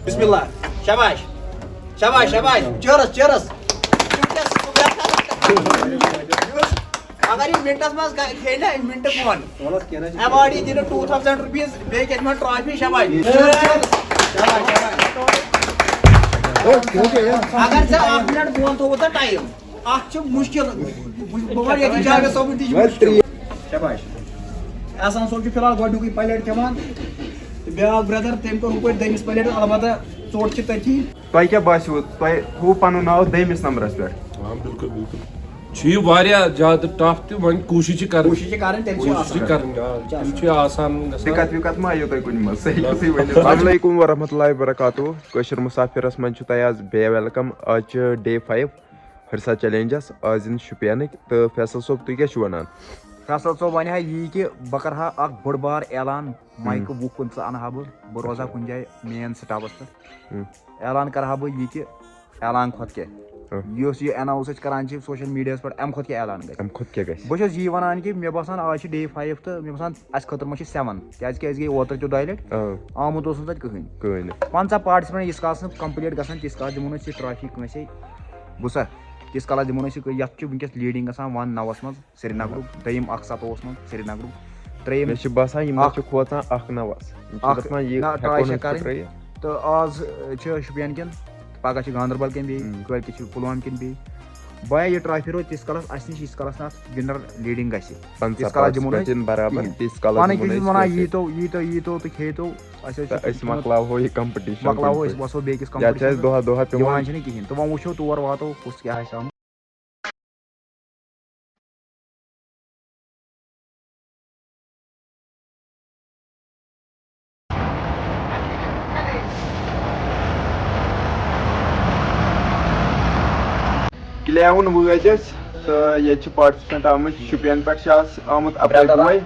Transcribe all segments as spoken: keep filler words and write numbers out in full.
بسم اللہ۔ شاباش، شاباش، شاباش۔ Chairs, chairs. اگر یہِ منٹس منٛز گا-، کھیلہِ نا، منٹہٕ بۄن۔ ایم آر ڈی دِنہٕ ٹوٗ تھاوزنڈ رُپیٖز، بیٚیہِ کیٛاہ دِمن ٹرافی؟ شاباش۔ اگر ژےٚ اکھ منٹ بۄن تھوٚوُتھ نا ٹایم، اکھ چھُ مُشکِل۔ بہٕ، بہٕ وَنہٕ ییٚتہِ جاوید صٲبُن تہِ چھُ مُشکِل۔ شاباش۔ احسان صٲب چھُ فی الحال گۄڈٕنیُکُے پلیٹ کھٮ۪وان۔ تہٕ بیٛاکھ برٛدر، تٔمۍ کوٚر ہُپٲرۍ دٔیمِس پلیٹس، البتہ ژوٚٹ چھِ تٔتھی۔ تۄہہِ کیٛاہ باسیوٕ؟ تۄہہِ ہوو پنُن ناو دوٚیمِس نمبرس پٮ۪ٹھ؟ آ، بِلکُل، بِلکُل۔ چھُ یہِ واریاہ زیادٕ ٹف تہِ، وۄنۍ کوٗشِش چھِ کرٕنۍ۔ کوٗشِش چھِ کرٕنۍ، تیٚلہِ چھِ کوٗشِش چھِ آسان۔ کرٕنۍ، آ، تیٚلہِ چھِ آسان گژھان۔ دِقت وِقت ما آیو تۄہہِ کُنہِ منٛز؟ سُہ ہیٚکِو تُہۍ ؤنِتھ۔ السلام علیکم ورحمۃ اللہ وبرکاتہ۔ کٲشِر مُسافِرس منٛز چھُ تۄہہِ آز بیٚیہِ ویلکم۔ آز چھِ ڈے فایو۔ ہرسا چیلنجس۔ آز یِن شُپینٕکۍ۔ تہٕ فیصل صٲب، تُہۍ کیٛاہ چھِو وَنان؟ فیصل صٲب وَنہِ ہا یی کہِ بہٕ کَرٕ ہا اَکھ بوٚڑ بار اعلان، مایکہٕ وُہ پٕنٛژٕہ اَنہٕ ہا بہٕ، بہٕ روزٕ ہا کُنہِ جایہِ مین سٹاپَس پٮ۪ٹھ۔ ہم۔ اعلان کَرٕ ہا بہٕ یہِ کہِ اعلان کھۄتہٕ کیٛاہ؟ ہم۔ یُس یہِ اناؤنس أسۍ کَران چھِ سوشل میٖڈیاہَس پٮ۪ٹھ، اَمہِ کھۄتہٕ کیٛاہ اعلان گژھِ؟ اَمہِ کھۄتہٕ کیٛاہ گژھِ؟ بہٕ چھُس یی وَنان کہِ مےٚ باسان آز چھِ ڈے فایو تہٕ مےٚ باسان اَسہِ خٲطرٕ ما چھِ سیون، کیٛازِکہِ اَسہِ گٔے اوترٕ تہِ دۄیہِ لٹہِ۔ آ۔ آمُت اوس نہٕ تَتہِ کٕہٕنۍ۔ کٕہٕنۍ نہٕ۔ پنٛژاہ پارٹسپینٹ ییٖتِس کالَس نہٕ کمپلیٖٹ گژھن، تیٖتِس کالَس دِمو نہٕ أسۍ یہِ ٹرافی کٲنٛسے۔ بوٗزتھا؟ تیٖتِس کالَس دِمو نہٕ أسۍ یہِ کٲ-، یَتھ چھُ وٕنکیٚس لیڈنگ گژھان ون نَوَس منٛز سرینگرُک، دوٚیِم اکھ ستووُہَس منٛز سرینگرُک، ترٛیٚیِم مےٚ چھُ باسان یِم اَکھ چھِ کھوژان اکھ نَوَس۔ یِم چھِ اکھ دَپان یہِ نہ، ہٮ۪کو ٹراے نہٕ چھےٚ أسۍ کرٕنۍ۔ پھٕٹرٲیِتھ۔ تہٕ آز چھِ شُپین کٮ۪ن، پگاہ چھِ گاندربل کٮ۪ن بیٚیہِ، ہُم۔ کٲلۍ کٮ۪تھ چھِ پُلوامہِ کٮ۪ن بیٚیہِ۔ بایا یہِ ٹرافی روزِ تیٖتِس کالَس اَسہِ نِش، ییٖتِس کالَس نہٕ اَتھ وِنر لیڈنگ گژھِ۔ پنٛژاہ تیٖتِس کالَس دِمو نہٕ پارٹسپینٹ أسۍ یِن برابر، کِہیٖنۍ۔ تیٖتِس کالَس پانَے دِمو کیٛاہ نہٕ چھُس أسۍ وَنان، کٲنٛسے۔ ییٖتو، ییٖتو، ییٖتو تہٕ کھیٚیِتو، اَسہِ حظ چھُ تہٕ أسۍ مۄکلاوہو یہِ کمپٹیشن مۄکلاوہو وٕنکیٚن۔ أسۍ، وَسو بیٚیہِ کِس یَتھ چھِ اَسہِ کمپٹیشنَس۔ دۄہہ دۄہہ پٮ۪وان۔ یِوان چھِنہٕ کِہیٖنۍ۔ تہٕ وۄنۍ وٕچھو تور واتو کُس کیٛاہ آسہِ آمُت۔ کلیون وٲتۍ أسۍ تہٕ ییٚتہِ چھِ پارٹسپینٹ آمٕتۍ شُپین پٮ۪ٹھ، چھِ آز آمُت اپٲرۍ برادر۔ بوے۔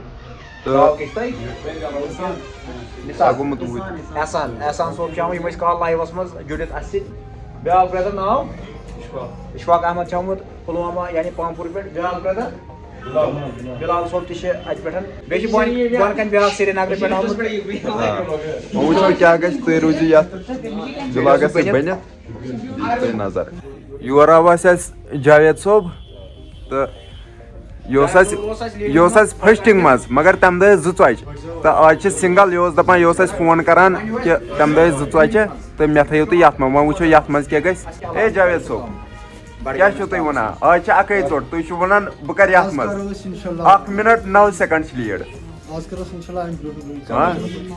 تہٕ ناو کیٛاہ چھُ تۄہہِ؟ سا گوٚمُت اوٗرۍ۔ احسان، احسان صٲب چھُ آمُت، یِم ٲسۍ کال لایوَس منٛز جُڑِتھ اَسہِ سۭتۍ۔ بیٛاکھ برٛدر ناو؟ اشفاق۔ اشفاق احمد چھُ آمُت پُلوامہ، یعنی پامپور پٮ۪ٹھ۔ بیٛاکھ برٛدر؟ بلال۔ بلال صٲب تہِ چھِ اَتہِ پٮ۪ٹھ۔ بیٚیہِ چھِ بۄن-، بۄنہٕ کَنہِ بیٛاکھ سرینگرٕ پٮ۪ٹھ آمُت۔ آ۔ وۄنۍ وٕچھو کیٛاہ گژھِ، تُہۍ روٗزِو یَتھ vlogس سۭتۍ بٔنِتھ۔ دِیِو تُہۍ نظر۔ یور آو اَسہِ اَسہِ جاوید صٲب تہٕ یہِ اوس اَسہِ، یہِ اوس اَسہِ فٔسٹِنگ منٛز، مگر تَمہِ دۄہ ٲسۍ زٕ ژۄچہِ تہٕ آز چھِ سِنگل۔ یہِ اوس دَپان، یہِ اوس اَسہِ فون کران کہِ تَمہِ دۄہ ٲسۍ زٕ ژۄچہِ تہٕ مےٚ تھٲیِو تُہۍ یَتھ منٛز۔ وۄنۍ وٕچھو یَتھ منٛز کیٛاہ گژھِ۔ اے جاوید صٲب، کیٛاہ چھِو تُہۍ وَنان؟ آز چھِ اَکٕے ژوٚٹ، تُہۍ چھِو وَنان بہٕ کَرٕ یَتھ آز منٛز۔ کَرو أسۍ اِنشاءاللہ۔ اَکھ مِنٹ نَو سیکنڈ چھِ لیٖڈ۔ آز کَرو أسۍ اِنشاءاللہ اَمہِ برٛونٛہہ برٛونٛہہ۔ ہاں؟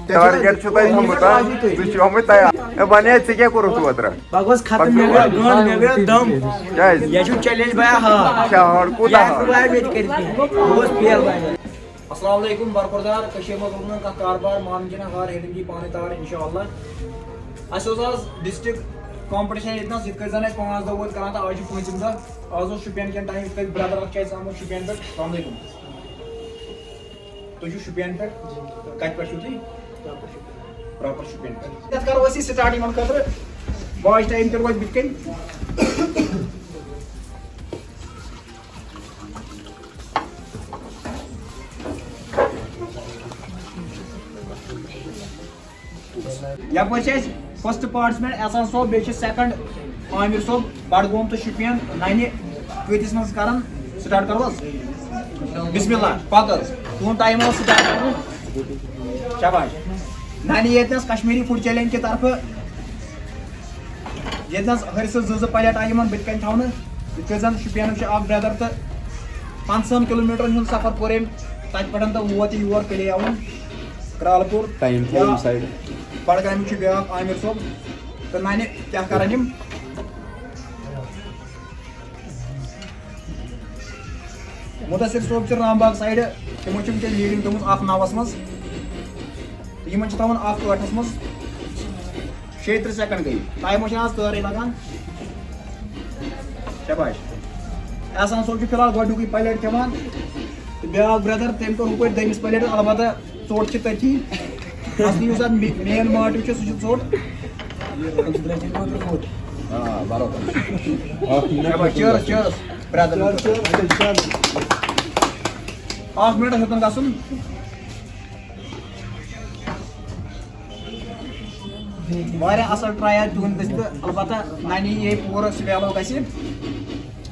ٹارگیٹ چھُ تۄہہِ تھوٚمُت، ہاں؟ تُہۍ چھِو آمٕتۍ تیار۔ ہے، وَنے ژےٚ کیٛاہ کوٚرُتھ اوترٕ؟ بہٕ گوس ختم، مےٚ گٔے گنٛڈ، مےٚ گٔے دم۔ کیٛازِ؟ یہِ چھُ چیلنج بیا ہا۔ اچھا، ہاڑ کوٗتاہ یہِ ہا؟ ہٮ۪کہٕ بہٕ وۄنۍ کٔرِتھ کینٛہہ۔ بہٕ گوس فیل وۄنۍ۔ السلام علیکم، برخوردار۔ کٔشیٖرِ منٛز روٗد نہٕ کانٛہہ کاربار، مانُن کِنہٕ ہار، ہیٚتِن کی پانَے تار، اِنشاءاللہ۔ اَسہِ اوس آز ڈسٹرکٹ کمپٹیشن ییٚتہِ نَس، یِتھ کٔنۍ زَن اَسہِ پانٛژھ دۄہ وٲتۍ کران تہٕ آز چھُ پوٗنٛژِم دۄہ۔ آز اوس شُپین کٮ۪ن ٹایم، یِتھ کٔنۍ برٛدر اَکھ چھُ اَسہِ آمُت شُپین پٮ۪ٹھ۔ السلام علیکم۔ تُہۍ چھِو شُپین پٮ۪ٹھ؟ جی۔ کَتہِ پٮ۪ٹھ چھِو تُہۍ؟ پراپر شُپین۔ پراپر شُپین پٮ۪ٹھ۔ یَتھ کَرو أسۍ یہِ سٹارٹ یِمَن خٲطرٕ۔ واچ ٹایم تہِ روزِ بٕتھِ کَنہِ۔ یپٲرۍ چھِ اَسہِ فرسٹ پارٹسپینٹ احسان صٲب، بیٚیہِ چھِ سیکنڈ عامر صٲب، بڈگوم تہٕ شُپین۔ ننہِ کۭتِس منٛز کران؟ سٹارٹ کرو حظ؟ بسم اللہ، پکھ حظ۔ تُہُنٛد ٹایم اوس سٹارٹ کرُن۔ شاباش۔ ننہِ ییٚتہِ نَس کشمیٖری فوڈ چیلنج کہِ طرفہٕ، ییٚتہِ نَس ہرِ سٕنٛز زٕ زٕ پلیٹ آیہِ یِمن بٕتھِ کَنہِ تھاونہٕ۔ یِتھ کٔنۍ زَن شُپینُک چھُ اکھ برٛدر تہٕ پنٛژہَن کِلوٗ میٖٹرَن ہُنٛد سفر کوٚر أمۍ تَتہِ پٮ۪ٹھ تہٕ ووت یہِ یور کلیاوُن۔ کرالہٕ پوٗر۔ ٹایم تھٲیِو یا سایڈ۔ بڈگامہِ چھُ بیٛاکھ عامر صٲب تہٕ ننہِ کیٛاہ کران یِم؟ مُدثر صٲب چھِ رام باغ سایڈٕ، تِمو چھِ وٕنکیٚن لیڈنگ تھٲومٕژ اکھ نَوَس منٛز تہٕ یِمن چھِ تھاوُن اکھ ٲٹھَس منٛز۔ شیٚیہِ تٕرٛہ سیکنڈ گٔے، ٹایمَس چھِ آز تٲرٕے لگان۔ شاباش۔ احسان صٲب چھُ فی الحال گۄڈٕنیُکُے پلیٹ کھٮ۪وان تہٕ بیٛاکھ برٛدر، تٔمۍ کوٚر ہُپٲرۍ دوٚیمِس پلیٹَس، البتہ ژوٚٹ چھِ تٔتھی۔ اصلی یُس اَتھ مے-، مین موٹیو چھُ، سُہ چھُ ژوٚٹ۔ آ، برابر۔ اکھ منٹ۔ Chairs, chairs. برادر۔ اکھ منٹ ہیوٚتن گژھُن۔ واریاہ اَصٕل ٹرٛاے آو تُہُنٛد دٔسۍ تہٕ البتہ نَنہِ یی ہے پوٗرٕ سُہ ویلو گژھِ،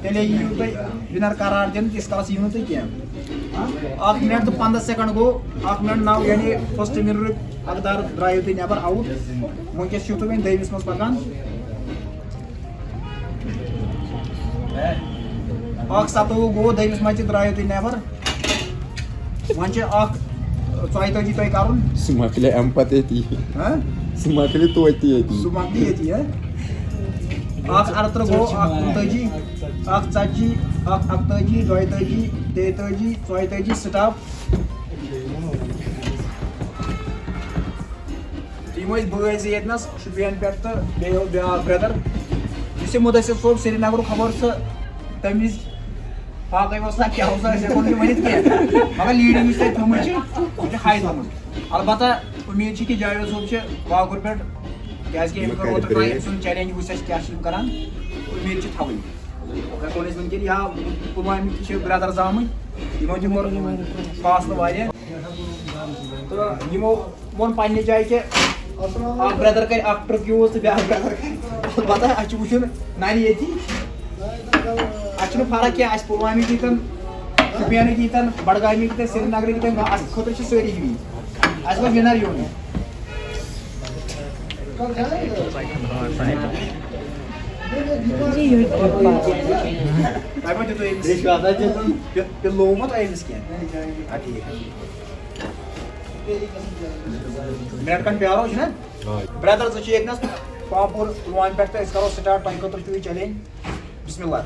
تیٚلے یِیِو تُہۍ وِنَر قرار دِنہٕ، تِژھ کالَس یِیِو نہٕ تُہۍ کینٛہہ۔ اَکھ مِنٹ تہٕ پنٛداہ سیکنڈ گوٚو، اَکھ مِنٹ نَو، یعنی فٔسٹ وِنرٕکۍ اقدار درٛایِو تُہۍ نٮ۪بر آوُٹ۔ وٕنکیٚس چھِو تُہۍ وۄنۍ دوٚیمِس منٛز پَکان۔ اَکھ ستووُہ گوٚو، دوٚیمِس منٛز تہِ درٛایِو تُہۍ نٮ۪بر۔ وۄنۍ چھِ اَکھ ژۄیہِ تٲجی تۄہہِ کَرُن۔ سُہ مۄکلہِ اَمہِ پَتہٕ ییٚتی۔ ہہ؟ سُہ مۄکلہِ توتہِ ییٚتی۔ سُہ مۄکلہِ ییٚتی، ہہ؟ اَکھ اَرترٕہ گوٚو، اَکھ کُنتٲجی، اَکھ ژَتجی، اَکھ اَکتٲجی، دۄیہِ تٲجی، تیٚیہِ تٲجی، ژۄیہِ تٲجی، سِٹاپ۔ یِم ٲسۍ بٲے زٕ ییٚتنَس شُپین پٮ۪ٹھ تہٕ بیٚیہِ اوس بیٛاکھ برٛدر۔ یُس یہِ مُدثر صٲب سرینگرُک خبر سُہ تَمہِ وِزِ باقٕے اوس نہ کیٛاہ اوس نہ أسۍ ہٮ۪کو نہٕ یہِ ؤنِتھ کینٛہہ۔ مگر لیٖڈِنٛگ یُس تۄہہِ تھٲومٕژ چھِ، سُہ چھِ ہاے تھٲومٕژ۔ البتہ اُمید چھِ کہِ جاوید صٲب چھِ واگُر پٮ۪ٹھ، کیٛازِکہِ أمۍ کٔر اوترٕ ٹرٛاے، أمۍ سُنٛد چیلنج وٕچھ اَسہِ کیٛاہ چھِ یِم کَران۔ اُمید چھِ تھاوٕنۍ۔ وۄنۍ کوٚر اَسہِ وٕنکٮ۪ن یا پُلوامہِ تہِ چھِ برٛدر زامٕتۍ، یِمو تہِ کوٚر فاصلہٕ واریاہ۔ تہٕ یِمو ووٚن پننہِ جایہِ کہِ اکھ برٛدر کرِ اکھ ٹرٛک یوٗز تہٕ بیٛاکھ برٛدر کرِ۔ البتہ اَسہِ چھُ وٕچھُن نَرِ ییٚتی۔ اَسہِ چھُنہٕ فرق کینٛہہ، اَسہِ پُلوامِکۍ ییٖتٮ۪ن، شُپینٕکۍ ییٖتٮ۪ن، بڈگامِکۍ ییٖتٮ۪ن، سرینگرٕکۍ ییٖتٮ۪ن، اَسہِ خٲطرٕ چھِ سٲری ہِوی۔ اَسہِ گوٚژھ وِنر یُن۔ تۄہہِ ما دیُتوُ أمِس؟ تہِ، تہِ لوٚو ما تۄہہِ أمِس کینٛہہ؟ آ، ٹھیٖک۔ منٹ کھنڈ پیارو، چھُنہ؟ برٛدر زٕ چھِ ییٚتنَس پامپور پُلوامہِ پٮ۪ٹھ، تہٕ أسۍ کَرو سٹارٹ تۄہہِ خٲطرٕ چھُ یہِ چیلنج۔ بسم اللہ۔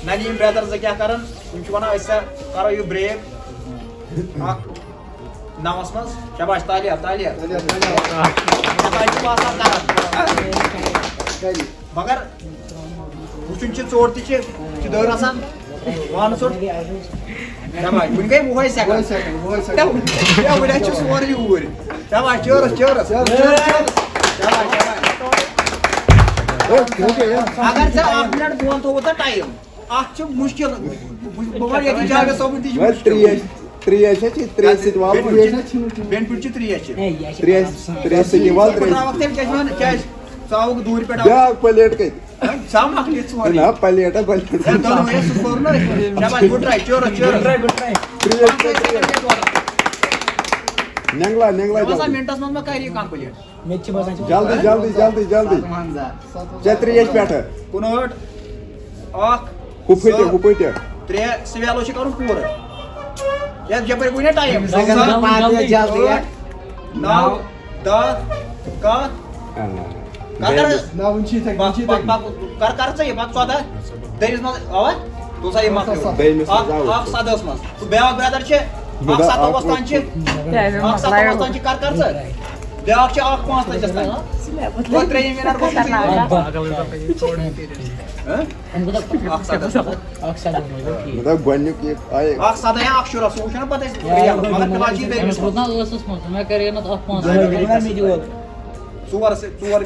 ننہِ یِم برٛدر زٕ کیٛاہ کَرَن؟ یِم چھِ وَنان أسۍ ہسا کَرو یہِ بریک اَکھ نَوَس منٛز۔ شاباش، تالیہ، تالیہ۔ تۄہہِ چھُو آسان کَران۔ مگر وٕچھُن چھِ، ژوٚٹ تہِ چھِ، چھِ دٔر آسان۔ وانہٕ ژوٚٹ۔ دَپان، وٕنہِ گٔے وُہَے سیکنڈ۔ وُہَے سیکنڈ، وُہَے سیکنڈ۔ دَپان، ہے، وٕنہِ چھُ سورُے اوٗرۍ۔ دَپان، چیرَس، چیرَس۔ چیرَس، چیرَس۔ دَپان، دَپان۔ اگر ژےٚ اَکھ مِنٹ بۄن تھوٚوُتھ نہ ٹایم، اَتھ چھُ مُشکِل۔ بہٕ، بہٕ وَنہٕ ییٚتہِ جاوید صٲبُن تہِ چھُ وۄنۍ مُشکل۔ ترٛیش، ترٛیش چھا چی؟ ترٛیش سۭتۍ والو۔ بٮ۪نہِ پھِرِ چھِ ترٛیش چھِ۔ ترٛیش، ترٛیش سۭتۍ وال بہٕ ترٛیش۔ ترٛاوَکھ تیٚلہِ کیٛازِ وَنہٕ، کیٛازِ؟ ژٕ آوُکھ دوٗرِ پٮ۪ٹھ، آوُکھ۔ بیٛاکھ پلیٹ کَتہِ؟ ژٕ آو مۄکلِتھ سورُے۔ نہ، پلیٹ ہا، پلیٹ۔ ہے، دۄنوَے سُہ کوٚر نہ أسۍ۔ شاباش، good try، چیرَس، چیرَس۔ ترٛیش، پانٛژَے ترٛیش۔ سیکنڈ گٔے تورٕ۔ نٮ۪نٛگلا، نٮ۪نٛگلا مےٚ باسان جلدی۔ مِنٹَس منٛز ما کَرِ یہِ complete؟ مےٚ تہِ چھِ باسان چھِ جلدی، جلدی، جلدی، جلدی۔ ژےٚ ترٛیش پٮ۪ٹھٕ۔ کُنہٲٹھ، اَکھ، ہُہ پھٕٹہِ، زٕ، ہُہ پھٕٹہِ۔ ترٛےٚ، سُہ ویلو چھُ کَرُن پوٗرٕ۔ یَتھ یَپٲرۍ گوٚو نا ٹایم؟ جلدی، جلدی، جلدی۔ ٲٹھ، نَو، نَو، دَہ، کَہہ۔ اَہَن۔ کر، کر۔ نہ، وُنہِ چھِ یِتھَے، وُنہِ چھِ یِتھَے۔ پَک، پَک، پَک، کر، کر ژٕ یہِ، پَک ژۄداہ۔ دٔہمِس منٛز، اَوا؟ تُل سا یہِ مۄکلیو۔ دٔہمِس منٛز اَکھ، آو۔ اَکھ سَدہَس منٛز۔ تہٕ بیٛاکھ برٛدر چھِ، اَکھ سَتووُہَس تام چھِ۔ کیٛازِ اَکھ سَتووُہَس تام چھِ، کر، کر ژٕ۔ بیٛاکھ چھِ اَکھ پانٛژتٲجِس تام۔ گوٚو ترٛیٚیِم وِنَر گوٚو سُہ۔ خطرناک۔ ہہ؟ اَکھ سَدہَس منٛز۔ اَکھ سَدہَس منٛز، ٹھیٖک۔ مطلب، گۄڈٕنیُک یہِ آیہِ۔ اَکھ سَداہ یا اَکھ شُراہ، سُہ وٕچھو نا پَتہٕ أسۍ۔ یا، ریل۔ مگر مطلب، تِمَن چھِ أمِس دٔہمِس روٗد نا ٲسَس منٛز، مےٚ کَرے نہٕ اَتھ پانٛژھ۔ ژور، ژور۔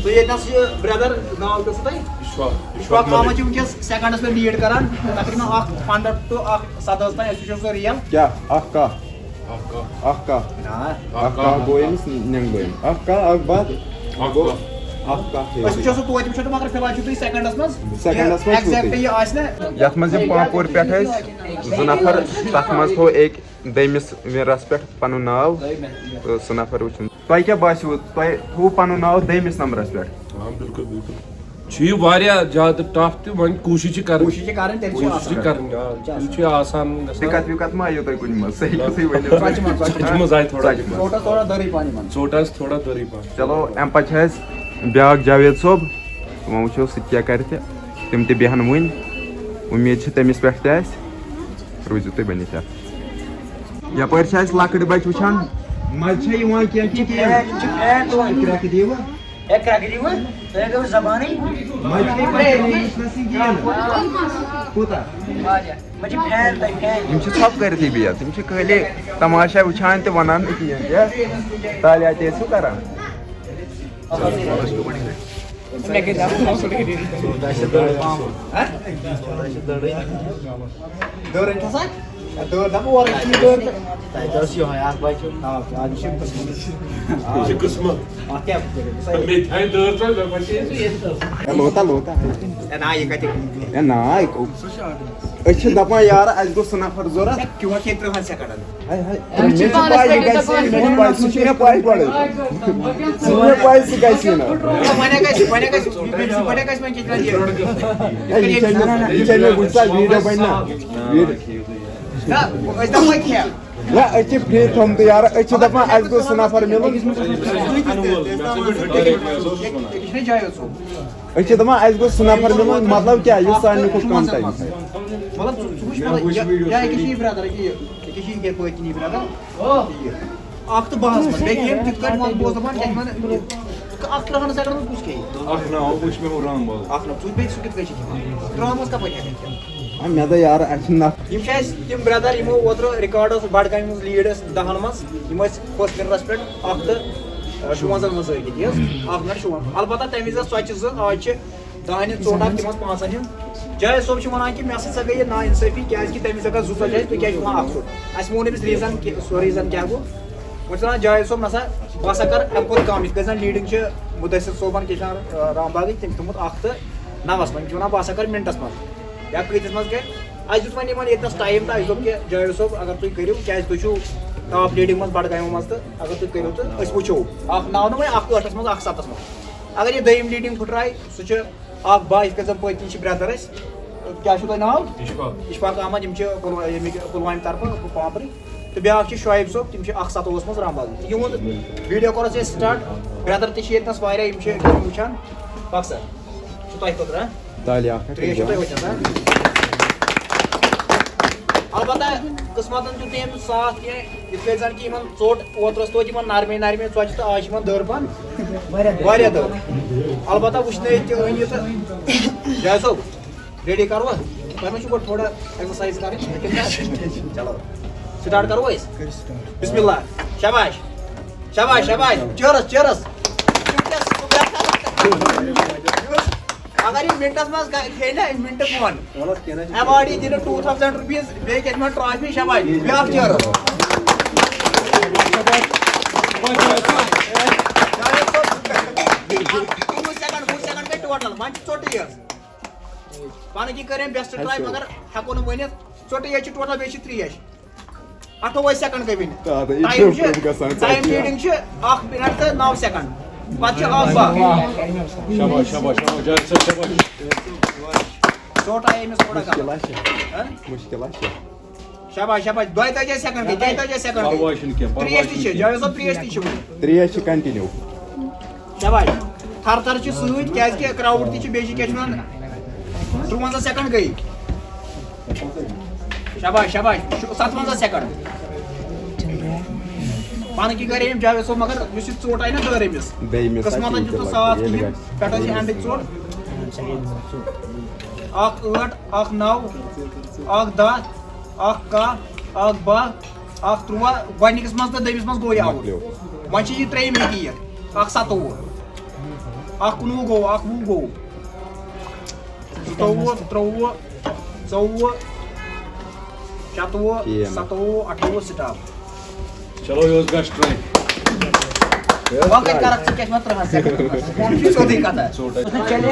تُہۍ ییٚتہِ نَس یہِ برٛدر، ناو کیٛاہ چھُ تۄہہِ؟ اِشفاق۔ اِشفاق احمد چھُ وٕنکیٚس سیکنڈَس پٮ۪ٹھ لیٖڈ کران، تقریٖباً اَکھ پنٛداہ to اَکھ سَدہَس تام، أسۍ وٕچھو سُہ ریل۔ کیٛاہ؟ اَکھ کاہ؟ اَکھ کاہ۔ اَکھ کاہ۔ نہ۔ اَکھ کاہ گوٚو أمِس نٮ۪نٛگہٕ بٲیِن۔ اَکھ کاہ، اَکھ بَد۔ اَکھ گوٚو کاہ۔ اَکھ کاہ۔ أسۍ وٕچھو سُہ توتہِ وٕچھو تہٕ مگر فی الحال چھُو تُہۍ سیکنڈَس منٛز۔ سیکنڈَس منٛز چھُو exact تُہۍ۔ یہِ آسہِ نہ۔ یَتھ منٛز یِم پانٛپور پٮ۪ٹھ ٲسۍ زٕ نفر، تَتھ منٛز تھوٚو أکۍ دوٚیمِس وِنرَس پٮ۪ٹھ پَنُن ناو تہٕ سُہ نفر وٕچھُن۔ تۄہہِ کیٛاہ باسیوُ؟ تۄہہِ تھوٚوُ پَنُن ناو دوٚیمِس نمبرَس پٮ۪ٹھ؟ آ، بِلکُل، بِلکُل۔ چھُ یہِ واریاہ زیادٕ tough تہِ، وۄنۍ کوٗشِش چھِ کَرٕنۍ۔ کوٗشِش چھِ کَرٕنۍ، تیٚلہِ چھُ کوٗشِش چھِ آسان۔ کَرٕنۍ، آ، تیٚلہِ چھُ آسان گژھان۔ دِقت وِقت ما آیو تۄہہِ کُنہِ منٛز؟ صحیح، صحیح ؤنِو۔ ژۄچہِ منٛز، ژۄچہِ منٛز۔ ژۄچہِ منٛز آیہِ تھوڑا۔ ژۄچہِ منٛز۔ ژوٚٹ آسہِ تھوڑا دٔرٕے پَہَن۔ چلو، اَمہِ پَتہٕ چھِ اَسہِ بیٛاکھ جاوید صٲب، وۄنۍ وٕچھو سُہ تہِ کیٛاہ کَرِ تہٕ تِم تہِ بیٚہَن وٕنۍ۔ اُمید چھِ تٔمِس پٮ۪ٹھ تہِ آسہِ۔ روٗزِو تُہۍ بٔنِتھ ہٮ۪تھ۔ یَپٲرۍ چھِ اَسہِ لۄکٕٹۍ بَچہٕ وٕچھان، مَزٕ چھا یِوان کینٛہہ کِنہٕ کینٛہہ؟ یہِ چھِ fan تُلان۔ کرٛٮ۪کہٕ دِیوٕ؟ ہے، کرٛٮ۪کہٕ دِیوٕ؟ تۄہہِ گٔیوٕ زبانٕے۔ مَزٕ چھا یِوان کینٛہہ وٕچھنَس کِنہٕ کینٛہہ نہٕ؟ کوٗتاہ؟ واریاہ۔ مےٚ چھِ fan تۄہہِ fan۔ یِم چھِ ژھۄپہٕ کٔرِتھٕے بِہِتھ، یِم چھِ خٲلی تماشا وٕچھان تہٕ وَنان نہٕ کینٛہہ، کیٛاہ؟ تالیہ تہِ ٲسِو کران۔ مےٚ گٔے دَہ پانٛژھ ہَتھ گٔے۔ ہہ؟ دٔر أنۍ چھا سا؟ دٲر دَپہٕ اورَے چھِ یہِ دٲر تہٕ۔ تَتہِ ٲس یِہوٚے اَکھ بَچہِ۔ آ، آ، یہِ چھِ قٕسمَت۔ یہِ چھِ قٕسمَت۔ اَتھ کیٛاہ کٔرِو؟ سۄ مےٚ تہِ ہاے دٲر ترٛٲو، مےٚ باسے یہِ چھِ ییٚتہِ تھٲومٕژ۔ ہے، لوتا، لوتا۔ ہے، نا، یہِ کَتہِ؟ ہے، نا، یہِ کو-، أسۍ چھِ دَپان، یارٕ، اَسہِ گوٚژھ سُہ نفر ضوٚرَتھ۔ ہے، کیوں کہِ ترٛہَن سیکنڈَن۔ ہاے، ہاے۔ أمِس چھِ مےٚ چھِ پَے، پانے یہِ پٮ۪ٹھ گژھِ، یہِ مےٚ چھِ پَے، سُہ چھُ مےٚ پَے گۄڈَے۔ سُہ چھُ مےٚ پَے، سُہ گژھِ نہٕ۔ وۄنۍ گژھِ، وۄنۍ گژھِ، وۄنۍ گژھِ وۄنۍ کیٛاہ کران یہِ؟ ہے، یہِ چھےٚ مےٚ، یہِ چھےٚ مےٚ وٕچھ سا، ویٖڈیو بَنہِ نا؟ ویٖڈیو۔ نہ، أسۍ دَپو کینٛہہ۔ نہ، أسۍ چھِ free تھوٚمتُے یارٕ، أسۍ چھِ دَپان اَسہِ گوٚژھ سُہ نفر مِلُن۔ أکِس چھُنہ جاوید صٲب۔ أسۍ چھِ دَپان اَسہِ گوٚژھ سُہ نفر مِلُن، مطلب کیٛاہ، یُس سانہِ کھۄتہٕ کَم ٹایم تھایہِ۔ مطلب ژٕ، ژٕ وٕچھ، مطلب، یا، یا أکِس چھِ یہِ brother، أکیٛاہ یہِ، أکیٛاہ چھِ یہِ کیٛاہ پٲٹھۍ کِنہٕ یہِ brother؟ یہِ۔ اَکھ تہٕ بَہَس منٛز، بیٚیہِ ییٚمۍ تِتھ کٲٹھۍ وَنہٕ بہٕ اوسُس دَپان کیٛاہ چھِ وَنان، اَکھ تٕرٛہَن سیکنڈَن منٛز کُس کھیٚیہِ؟ اَکھ ناو وٕچھ مےٚ ہُہ رام بال۔ اَکھ ناو، ژٕ بیٚیہِ سُہ کِتھ کٔنۍ چھِ کھٮ۪وان؟ تٕرٛہَن منٛز کَپٲرۍ ہٮ۪کَن کھٮ۪تھ؟ آ، مےٚ دوٚپ یارٕ، اَسہِ چھِنہٕ نَفر۔ یِم چھِ اَسہِ تِم brother، یِمو اوترٕ record اوس بَڈگامہِ منٛز lead ٲسۍ دَہَن منٛز، یِم ٲسۍ first winnerَس پٮ۪ٹھ اَکھ تہٕ، آ، شُوَنزَہَن منٛز ٲسۍ گِنٛدِتھ، اَکھ minute شُوَنزَہ۔ البتہ تَمہِ وِزِ ٲس ژۄچہِ زٕ، آز چھِ دَہَن ہِنٛز ژوٚٹ اَکھ، تِمَن پانٛژَن ہِنٛز۔ جاوید صٲب چھِ وَنان کہِ مےٚ سۭتۍ سا گٔے یہِ نااِنصٲفی، کیٛازِکہِ تَمہِ وِزِ اگر زٕ ژۄچہِ آسہِ، تُہۍ کیٛازِ چھِو وَنان اَکھ ژوٚٹ؟ اَسہِ ووٚن أمِس reason کہِ، سُہ reason کیٛاہ گوٚو؟ وۄنۍ چھِ وَنان جاوید صٲب، نہ سا، بہٕ ہسا کَرٕ اَمہِ کھۄتہٕ کَم، یِتھ کٔنۍ زَن leading چھِ مُدثر صٲبَن کیٛاہ چھِ وَنان، آ، رام باغٕکۍ، تٔمۍ چھِ تھوٚمُت اَکھ تہٕ نَوَس، وۄنۍ چھِ وَنان بہٕ ہسا کَرٕ minute-س منٛز۔ یا کۭتِس منٛز گٔے؟ اَسہِ دیُت وۄنۍ یِمَن ییٚتہِ نَس time تہٕ اَسہِ دوٚپ کہِ جاوید صٲب، اگر تُہۍ کٔرِو، کیٛازِ تُہۍ چھِو top leading منٛز بَڈگامہِ منٛز، تہٕ اگر تُہۍ کٔرِو تہٕ أسۍ وٕچھو۔ اَکھ نَو نہٕ وۄنۍ، اَکھ ٲٹھَس منٛز، اَکھ سَتَس منٛز۔ اگر یہِ دوٚیِم leading پھٕٹرایہِ، سُہ چھُ اَکھ بھاے، یِتھ کٔنۍ زَن پٔتۍ کِنۍ چھِ brother اَسہِ۔ کیٛاہ چھُو تۄہہِ ناو؟ اِشفاق۔ اِشفاق احمد، یِم چھِ پُلوا-، ییٚمِکۍ پُلوامہِ طرفہٕ، پامپرٕکۍ۔ تہٕ بیٛاکھ چھِ شعیب صٲب، تِم چھِ اَکھ سَتووُہَس منٛز رام باغ۔ یِہُنٛد video کَرو أسۍ start۔ Brother تہِ چھِ ییٚتہِ نَس واریاہ، یِم چھِ وٕچھان۔ پَک سا، چھُ تۄہہِ خٲطرٕ، ہا؟ تالہِ اَکھ ہا ترٛیش چھِ تۄہہِ وٕچھان، ہا؟ البتہ قٕسمَتَن دیُت نہٕ أمِس ساتھ کینٛہہ، یِتھ کٔنۍ زَن کہِ یِمَن ژوٚٹ اوترٕ ٲس توتہِ یِمَن نرمے نرمے ژۄچہِ تہٕ آز چھِ یِمَن دٔر پَن واریاہ دٔر۔ البتہ وٕچھنٲیِتھ تہِ أنۍ یہِ تہٕ جاوید صٲب، ready کَروا؟ تۄہہِ ما چھُو گۄڈٕ تھوڑا exercise کَرٕنۍ؟ کِنہٕ نہ؟ چلو، start کَروا أسۍ؟ بسم اللہ۔ شاباش، شاباش، شاباش۔ Cheers، cheers۔ اگر یہِ minute-س منٛز گا-، کھیٚیہِ نا، minute بۄن، award یی دِنہٕ two thousand rupees، بیٚیہِ کیٛاہ چھِ وَنان، trophy، شاباش، بیٛاکھ cheers۔ وُہ second، وُہ second گٔے total، وۄنۍ چھِ ژوٚٹٕے یٲژ۔ پَنٕنۍ کِنۍ کٔر أمۍ best try، مگر ہٮ۪کو نہٕ ؤنِتھ، ژوٚٹٕے یٲژ چھِ total، بیٚیہِ چھِ ترٛیش۔ اَٹھووُہ second گٔے وٕنہِ۔ آ، تہٕ یہِ time چھُ چھُ، برٛونٛہہ برٛونٛہہ گژھان time ژَتجی۔ Leading چھِ اَکھ minute تہٕ نَو second۔ پَتہٕ چھِ اَکھ باہ۔ شاباش، شاباش، شاباش، جاوید صٲب، شاباش۔ ژوٚٹ آیہِ أمِس تھوڑا مُشکِل کَم۔ آسہِ۔ ہہ؟ مُشکِل آسہِ۔ شاباش، شاباش، دۄیہِ تٲجی second گٔے، دۄیہِ تٲجی second گٔے۔ پَرواے چھُنہٕ کینٛہہ، پَرواے ترٛیش تہِ چھِ، چھُنہٕ۔ جاوید صٲب، ترٛیش تہِ چھِ وٕنہِ۔ ترٛیش چھِ continue۔ شاباش۔ تھر تھر چھِ سۭتۍ، کیٛازِ کہِ crowd تہِ چھِ، بیٚیہِ چھِ کیٛاہ چھِ وَنان، ترُوَنزاہ second گٔے۔ شاباش، شاباش، شُ-، سَتوَنزاہ second۔ پانہٕ کِنۍ کَرے أمۍ جاوید صٲب، مگر یُس یہِ ژوٚٹ آیہِ نا دٲر أمِس، بیٚیہِ مِس قٕسمَتَن آسہِ دیُت نہٕ یہِ ساتھ لَگہِ، کِہیٖنۍ۔ ییٚلہِ پٮ۪ٹھ ٲسۍ گژھِ۔ End-ٕکۍ ژوٚٹ۔ اَکھ ٲٹھ، اَکھ نَو، اَکھ دَہ، اَکھ کَہہ، اَکھ باہ، اَکھ تُرٛواہ، گۄڈٕنِکِس منٛز تہٕ دوٚیمِس منٛز گوٚو یہِ out۔ مۄکلیو۔ وۄنۍ چھِ یہِ ترٛیٚیِم ہیٚکہِ یِتھ۔ اَکھ سَتووُہ، اَکھ کُنوُہ گوٚو، اَکھ وُہ گوٚو، زٕتووُہ، ترٛۆوُہ، ژۆوُہ، شَتوُہ، ٹھیٖک۔ سَتووُہ، اَٹھووُہ، stop۔ چلو، یہِ اوس best try۔ وۄنۍ کَتہِ کَرَکھ ژٕ، کیٛاہ چھِ وَنان، تٕرٛہَن second-ن منٛز؟ یہِ چھِ سیوٚدُے کَتھا۔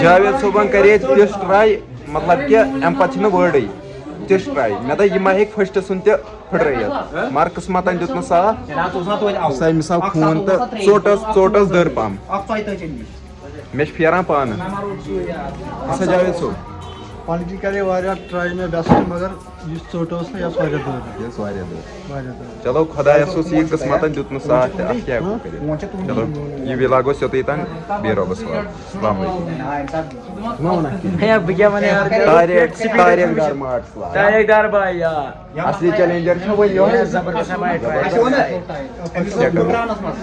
جاوید صٲبَن کَرے تِژھ try، مطلب کہِ اَمہِ پَتہٕ چھِنہٕ word-ٕے۔ تِژھ try۔ مےٚ دوٚپ، یہِ ما ہیٚکہِ first-َس سُنٛد تہِ پھٕٹرٲیِتھ۔ مگر قٕسمَتَن دیُت نہٕ ساتھ۔ جِناب، ژٕ اوس نا توتہِ out۔ سُہ أمِس آو اَکھ خوٗن سَتووُہ، تہٕ ژوٚٹ ٲس، ژوٚٹ ٲس دٔر پَہَم۔ اَکھ ژۄیہِ تٲجی۔ مےٚ چھِ پھیران پانہٕ۔ اچھا جاوید صٲب۔ پنٕنۍ کِنۍ کرے واریاہ try مےٚ best، مگر یُس ژوٚٹ اوس نا، یہِ ٲس واریاہ دٔر۔ یہِ ٲس واریاہ دٔر۔ واریاہ دٔر۔ چلو، خۄدایَس اوس یہِ قٕسمَتَن دیُتمُت ساتھ تہٕ اَتھ کیٛاہ ہٮ۪کو کٔرِتھ؟ چلو، یہِ vlog اوس یوٚتُے تام۔ بیٚہہ رۄبَس حوالہٕ۔ السلام علیکم۔ ہے، بہٕ کیٛاہ وَنہٕ یَتھ؟ طارق، طارق ڈار مارٹس لاگ۔ طارق ڈار بھائی، آ۔ اصلی challenger چھا وۄنۍ یِہوٚے؟ ہے، زبردست ہے بھائی، try۔ اَسہِ ووٚن نا، أمِس اوس بُمراہَس منٛز۔